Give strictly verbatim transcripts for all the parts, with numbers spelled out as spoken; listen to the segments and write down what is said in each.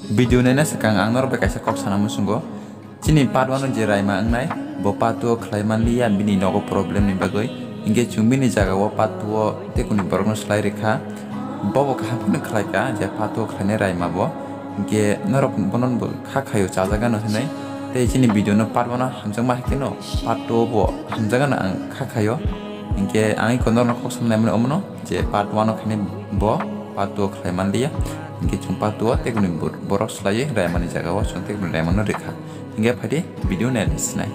Video naina swkang ang norok bai kaisa kok sana muchungo. Chini part one o je Raima wngnai, bo part two o khlai manliya bini nogo problem ni bagwi. Hinkhe chwng bini jaga o part two o tei kuni borokno slai rikha. Bobo kaham kheno khlai kha je part two o khlainai Raima bo. Hinkhe norok bono bo kha khaio chajagano hinwi. Tei chini video no part one o hamjakma hai kheno part two o bo hamjakgano ang kha khaio. Hinkhe ang iko norokno kok sanai mano omono je part one o khainai bo part two o khlai manliya. Hinkhe chwng part two o tei kuni bor-, borok slaiwi Raimani jaga o chwng tei kuni Raimano rikha. Hinkhe phaidi video nailai sinai.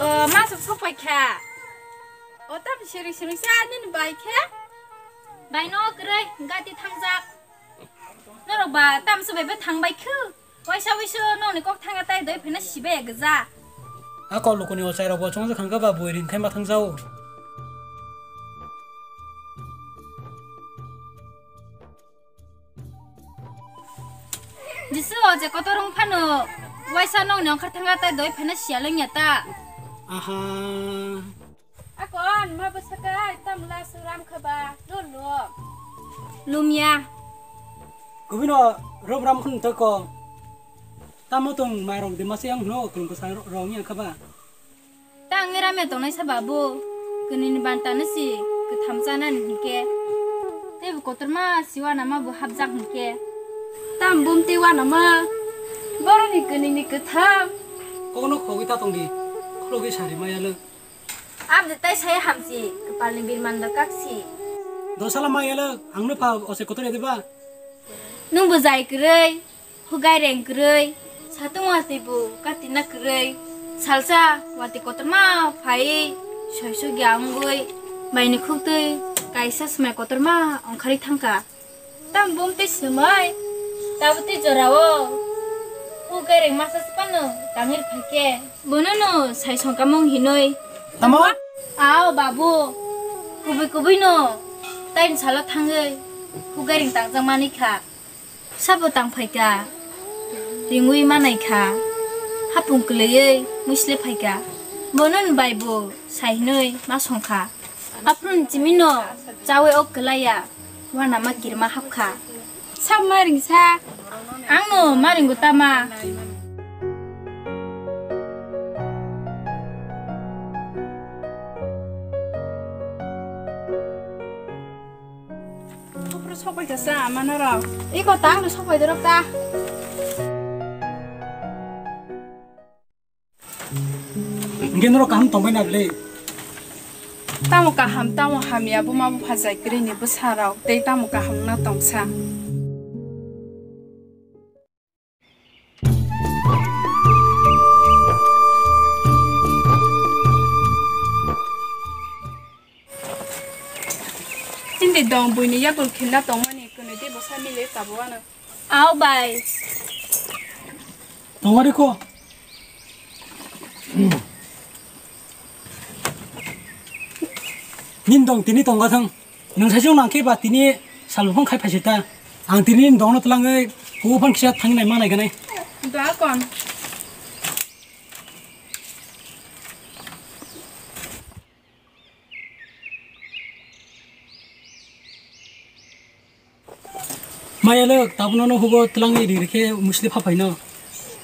O, ma sok sok pai kha. O, tam siri siri sa nini bai khe. Bai no kwrwi gati thangjak. Norok ba tam se bai bai thang bai khu. Waisa waisu nokni kok thanga tai doi phena sibai ya gja. A kok lukuni ochai rok bo chongjak khangkha ba bui ring khai ma thangjao. Jisu o je kotor wng phano waisa nokni ongkhar thanga tai doi phena siya lengya ta. Aha. Akon ma bwsaka tam la suram khaba dolo. Lumya. Kubino rom ram khun to ko. Tamo tong mai rok de mase ang no kulung ko sa rong yang khaba. Tang ngi ramya tongnai sa babu. Kwnwi ni banta no si kwtham chanani hinkhe. Tei bo kotorma siwana ma bo hapjak hinkhe. Tam bum tei wana ma. Boroni kwnwi ni kwtham. Kono khogwi ta tongdi. Khulogwi sari maya lo. Abdi tai saya hamsi, kepalni birman da kaksi. Dosala ma yala, ang no pa ose kotor ya diba? Nung bo jai kwrwi, hugai reng kwrwi, satung watwi bo katina kwrwi, salsa watwi kotorma phai, soiso gya wngwi, baini khuktwi kaisa swmai kotorma ongkhari thangka. Tam bum tei swmai, tabuk tei jorao. Hugai reng masa se phano tangwi phaikhe. Bono no sai songkamung hinoi. Tamo? Ao babu, kubui kubui no, tai salo thangwi, hugai reng tangjak mani kha. Sabo tang phaikha, ringwi manai kha, hapung kwlaiwi muisle phaikha. Bono ni bai bo sai hinoi ma songkha. Aphuru ni chimino chawi ok kwlaiya, wana ma kirma hapkha. Sak ma ringsa. Ang no ma ringo tama. Aphuru sok bai kasa ama norok. Iko ta ang no sok bai dorok ta. Hingke norok kaham tongbai na bwle? Tamo kaham, tamo hamya, buma bupha jai kwrwi ni bwsa rok tei tamo kaham wngna tongsa. Tini dong buini yakul khinna tongmani kwnwi tei bwsa mili tabuk ano. Ao bai. Tongmani ko. Nin dong tini tongga thang. Nung sai nang khe ba tini salbuphang khai phaisita. Ang tini dongno twlangwi kuphang kisa thangwi nai manai ganai. Dua kon. Maya lok, tabuk no hugo twlangwi ri rikhe musli pha phaino.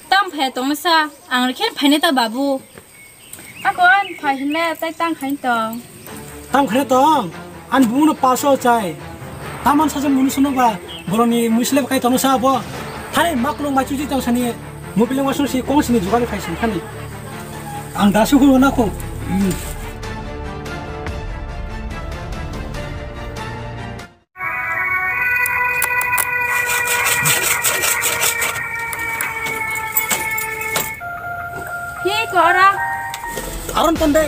Tam phaya tongsa, ang rikhe phainai ta babu. Ako an phai hinle tai tang khain tong. Tang khain tong, an buno paso chai. Taman saja munu suno ba, boroni musli kai tongsa bo. Thani maklung machuji tong sani. Mobile wasung si kong sini jugal khai sini khani. Ang dasu ko na ko. Hmm. Hi ko ora. Aron tonde.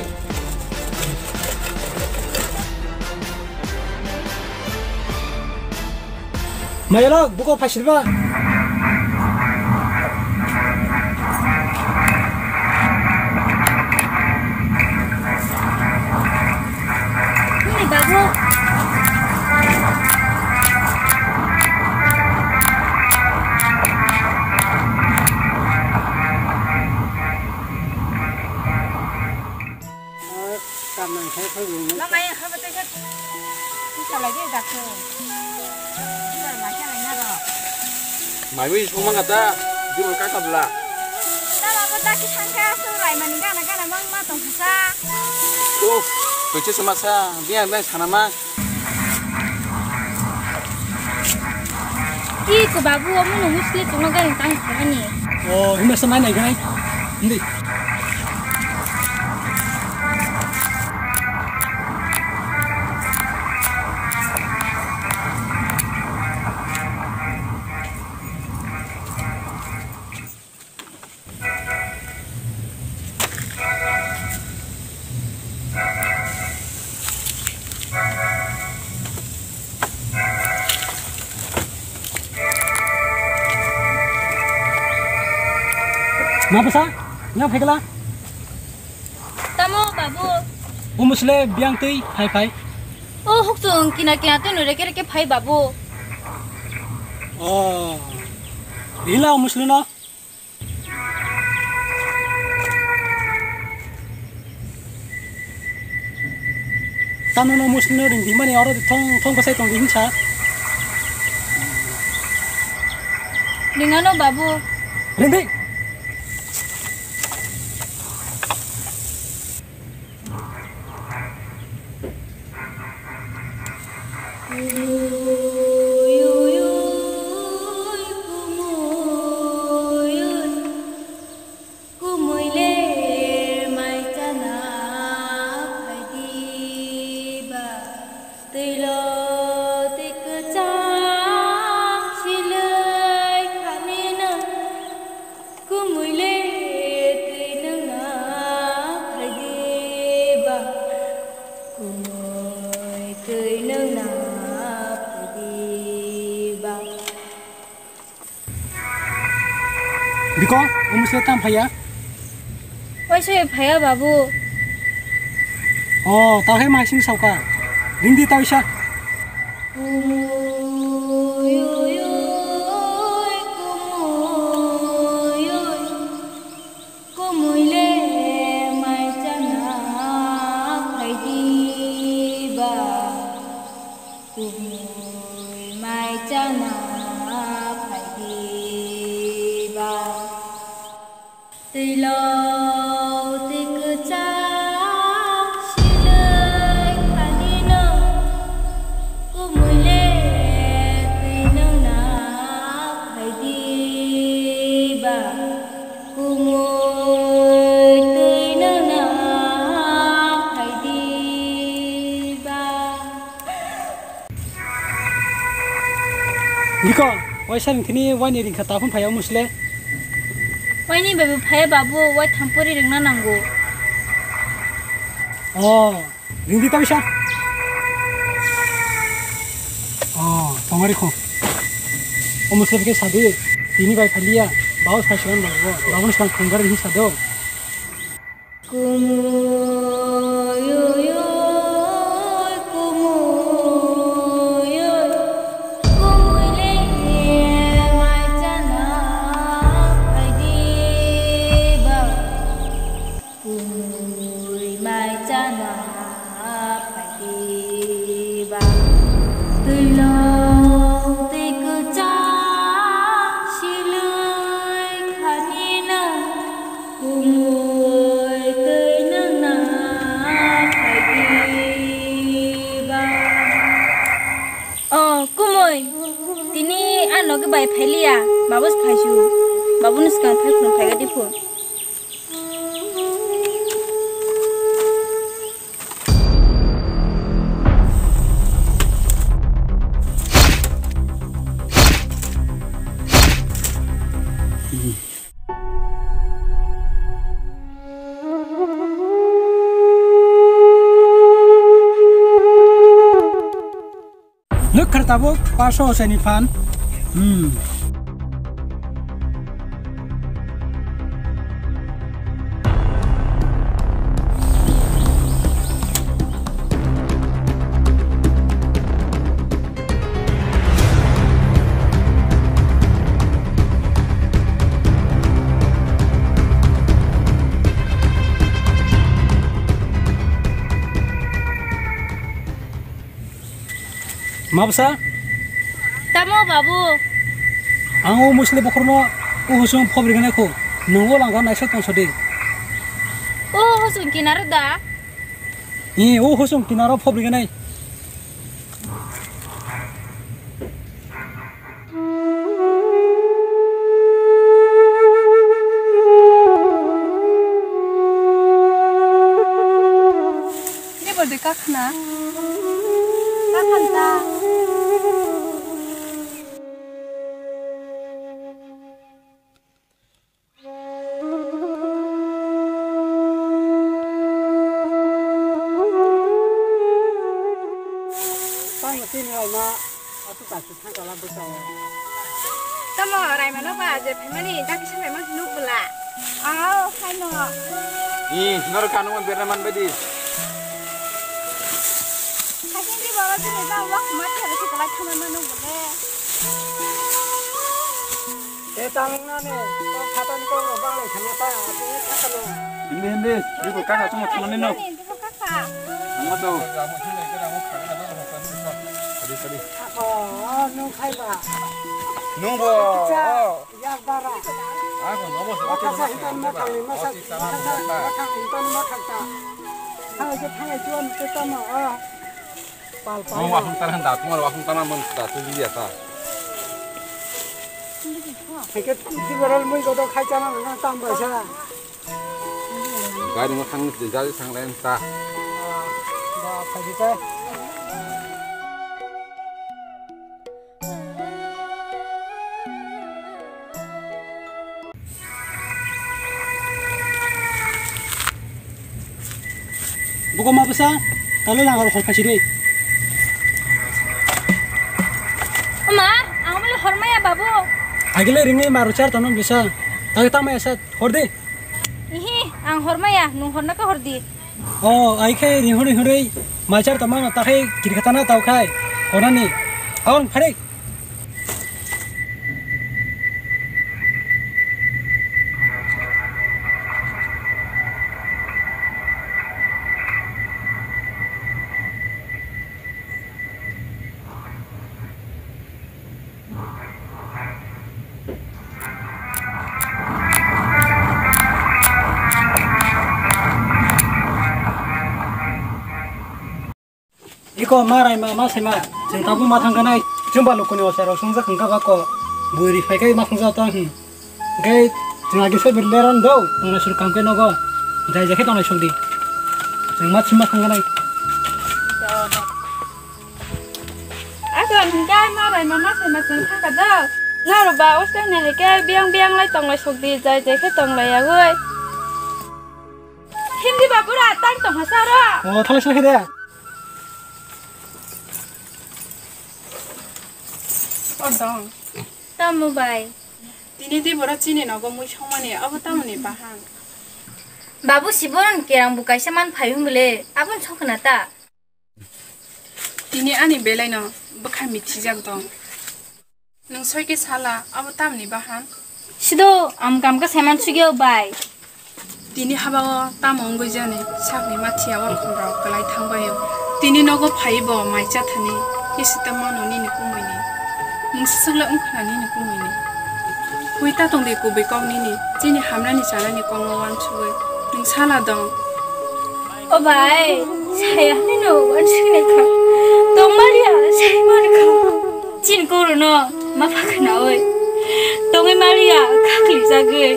Mayalo buko phasirba. Lamai haba tei khe salai de dakhe. Bar ma khe laina rok. Mai wi song mangka ta, jibon ka kabla. Ta labo ta ki thangkha, so lai mani gana gana mang ma tong kha sa. Oh, koi se sama sa, biang biang sana ma. Ih, ko babu, omo no musle chungno gari tang thani. Oh, himba sa nai nai ganai. Hindi. Ma bwsa, nya phaikla? Tamo, babu? Umusle biang twi phai phai. O hukchung kina kina twi no reke reke phai, babu. Oh. Hila umusle no. Tamo no musli no ring di mani oro thong thong kasai tong di hinsa. Ringano babu. Ring di. Kumui le mai chana phaidi ba, twi lo twi kwchang silai khamina. Kumui le twi nungna phaidi ba, kumui twi nungna phaidi ba. Biko, umusle tam phaiya? Waisa phaiya babu. Oh, takhai maising sauka. Ringdi taisa. Kumui oi, kumui oi, kumui le mai chana phaidi ba. Kumui mai chana phaidi ba. Twi lo twi kwchang silai khani no. Kumui le twi nungna phaidi ba. Kumui twi nungna phaidi ba. Biko, waisa ringthini waini ringkha taphun phaiya umusle. Waini babu phaiya babu, wai thampori ringna nango. Oh. Ringdi ta bisa. Oh, tongari kho. O musle ke sadi, tini bai phalia, baos phai sigan bago, bago sigan khungbar ring sado. Kumui, ui, ui, kumui, ui, kumui le mai chana phaidi ba. Kumui mai chana phaidi ba. Twi lo twi kwchang silai khani no. Kumui twi nungna phaidi ba. Oh, kumui. Tini ano ke bai phailiya. Babu se phaisu. Babu ni swkang phai phun phai gadi phun. Lwkha tabuk paso ochaini phan. Hmm. Mabsa? Tamo babu? Ang o musli bokhorno o husung phobri gane kho. Nungo langga naisa tongso di. O husung kinaro da? Ni o husung kinaro phobri gane. Ni bordi kakhna. Kakhna ta. Tamo tini laima atu kasu thangkala bwsao. Tamo raimano ba je phaimani jaki sanai ma nuk bwla. Ao, haino. Ih, norok kanungo berna man baidi. Haikhe baba tini ba wak ma thara se kala thangma nuk bwle. Tei tangna ne, kok khatani kok rok banglai khanya ta, tini khatano. Hindi, hindi, biko kaka chuma thumani no. Hindi, biko kaka. Nangma to. Sadi, sadi. Oh, oh, nung khai ba. Nung bo. Kicha, oh. Yak bara. Ako, no bo. Makasa hitan mathang ni, masa, makasa hitan mathang ta. Thangai ke thangai chuan te tamo, ah. Pal, pal. Mo wasung taran da, tumar wasung taran man da, tu liya ta. Hake tibaral mui godo khai chana nang tam bai sa. Gari mo thang ni jari sang len ta. Ba, phaji ta. Buko ma bwsa, talo langar hor phaisi de. Ama, ang mole hormaya babu. Agile ringi maru char tono bisa. Tagi tamaya sa hor de. Ihi, ang hormaya, nung horna ka hor di. O, ai khe ringhorwi hwnwi maichar tongmano takhai kirkhatana tau khai konani. Aon pharik. Iko ma raima ma sema, chwng tabuk ma thang kanai, chwng ba lukuni osa rok swngjak hwnkha ba ko, bui ri phai kai ma thang jao ta hwn. Hwnkhe chwng agi se bwrwi leran do, tongnai sur kam khe nogo, jai jai khe tongnai suk di. Chwng ma sima thang kanai. Ako hwnkhe ma raima ma sema chwng thangkha do. Norok ba hostel ni hai khe biyang biyang lai tonglai suk di, jai jai khe tonglai yagwi. Hindi ba bura tang tongha saro. O, thalai sa khe de. O dong. Tamo bai. Tini tei borok chini nogo mui songmani, abo tamoni bahan? Babu siboron kerang bo kaisa man phai hwnbole, aboni songkhna ta. Tini ani belai no bwkha mithijak dong. Nwng soi khe sala, abo tamoni bahan? Sido, ang kam khe saiman sugya bai. Tini habao tamo wngwi jani, sakni mathiya wakhom rok kwlai thangbaio. Tini nogo phaiwi bo mai chathani, khe sita mano nini kumui ni. Mungsa swkla wngkhna nini kumui ni. Hui ta tongdi kubui kok nini, chini hamnani chanani kokno wansugwi. Nwng sala dong. O bai, saya nino wansugwi naikha. Tongmaliya, sai mankha. Chini korono ma pha khwnawi tongwi maliya khaklijagwi.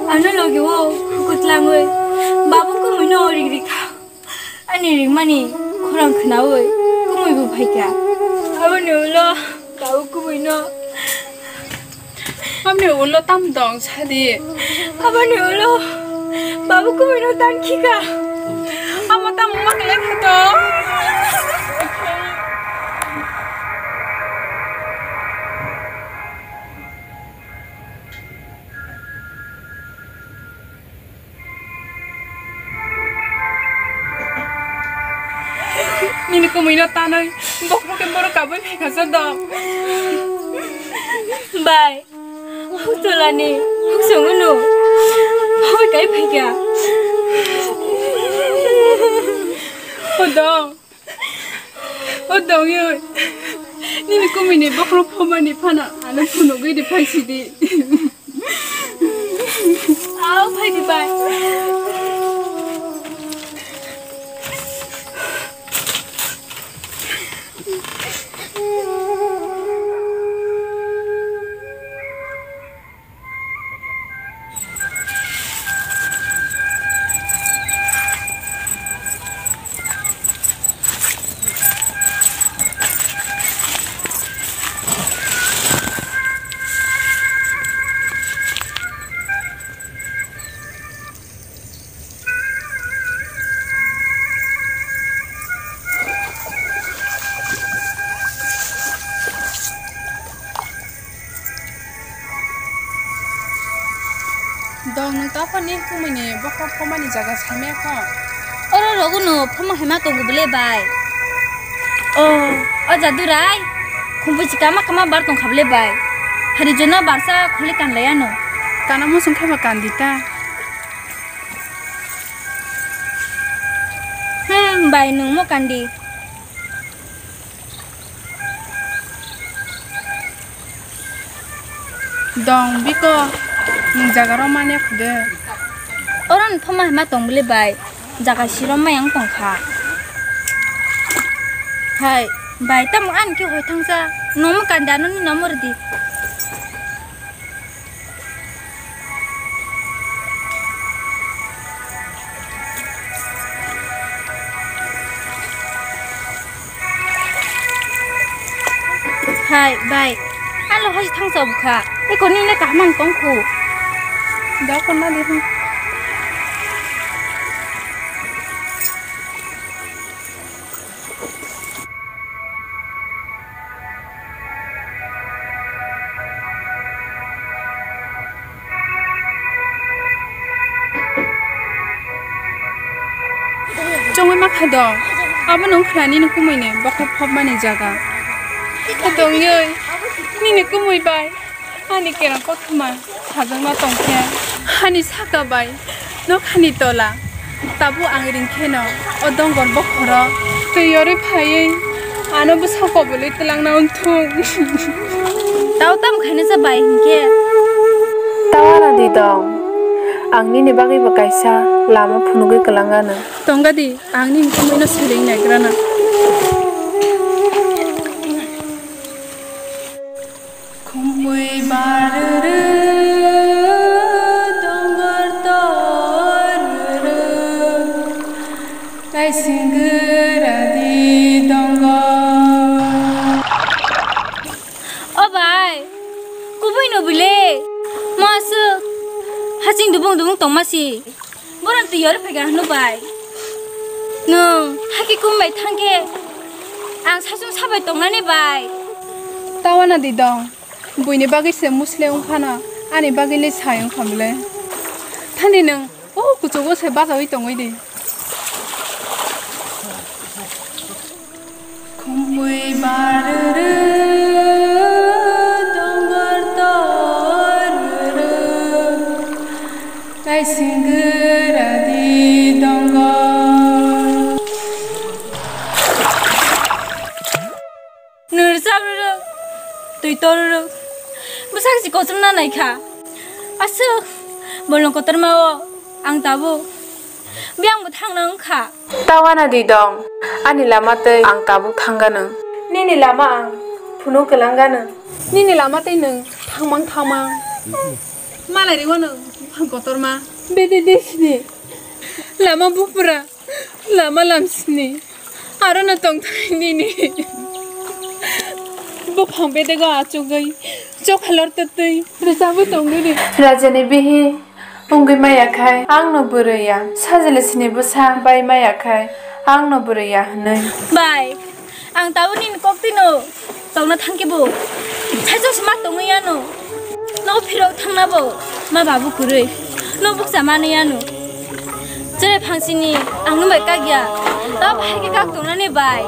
Ano logi o hukutlangwi babu kumuino rig rikha. Ani ringmani khorang khwnawi kumui bo phaikha. Aboni ulo babu kumuino. Aboni ulo tam dong sadi. Aboni ulo babu kumuino tan khika. Amo tam mak lekha to. Nini kumuino tanwi bokhorok khe borok kabui phaikha sa dong. Bai, huk tolani huk songwno hoi kai phaikha. O dong. O dongwi, nini kumui ni bokhorok phomani phano ano phunugwi rw phai sidi. Aw, phai di bai. Dong, nwng taphor ni kumui ni bokhorok phomani jaga saimaya kho? Oro rogo no phoma haima tongo bwle bai. O, o jadurai, khumui si kama kama bar tong kha bwle bai. Hari jono barsa kholi kan lai ano. Kana musung khe ba kan di ta. Hmm, bai nwng mo kan di. Dong biko, nwng jaga rw manya khude. Oro ni phoma haima tong bwle bai, jaga si rw manya wng tong kha. Hai, bai tamo ani khe hoi thangsa, nwng mo kan di ano ni nomo rw di. Hai, bai. Ano hai thangsa bukha. Eko nini kaham tong khu. Da konna de. Chongwi ma kha dong, abo nung khna nini kumui ni bokhorok phobmani jaga. Kha dong yoi, nini kumui bai. Ani kerong kothoma sajakna tongkhe, ani saka bai nokhani tola tabuk ang ringkheno o dongor bokhoro twi yorwi phaiwi ano bwsa kobului twlangna wngthung. Tao tamo khainasa bai hinkhe? Tao ana di dong, ang nini bagwibo kaisa lama phunugwi kwlangano. Tongga di, ang nini kumuino swrwng naigrana. Khumui barwrwk, dongor torwrwk, kaising gwradi dongor. O bai, kubui no bile, mo aswk haching dubung dubung tongma si. Bohrok twi yorwi phaikha hwnwi bai. Nwng hakhe kum bai thangkhe ang saichung sabai tongnani bai. Tawana di dong. Buini bagwi se musle wng phano ani bagwi le sai wng kha mle. Thani nwng o kuchugo se bajaui tongwi di. Khumui barwrwk, dongor torwrwk, kaising gwradi dongor. Nwrwk chabrwrwk, twi torwrwk, bwsak si kochomna naikha. Aswk bolong kotorma o ang tabuk biyangbo thangna wngkha. Tawana di dong, ani lama tei ang tabuk thangganw. Nini lama ang phunuk kwlangganw. Nini lama tei nwng thangmang thangmang. Malai rigo nwng buphang kotorma. Bede desini lama bupra, lama lamsini. Aro no tongthai nini. Buphang bedego achugwi chokha lortotwi rwchapwi tongdini. Rajani bihi. Wngwi maya khai ang no bwrwi ya, sajili sini bwsa bai maya khai ang no bwrwi ya hwnwi. Bai, ang tabuk nini kok twino tongna thangkhe bo saichung se ma tongwi yano. Nogo phirok thangna bo ma babu kwrwi no bukcha manwi yano. Chwrai phangsini ang nwng bai kak ya, tabo hai khe kak tongnani bai.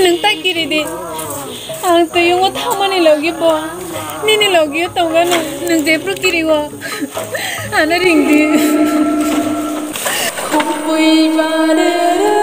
Nwng ta kiri di. Ang twi wngo thangmani logi bo nini logi o tongano nwng jephru kiri o ano ring di. Thumui bare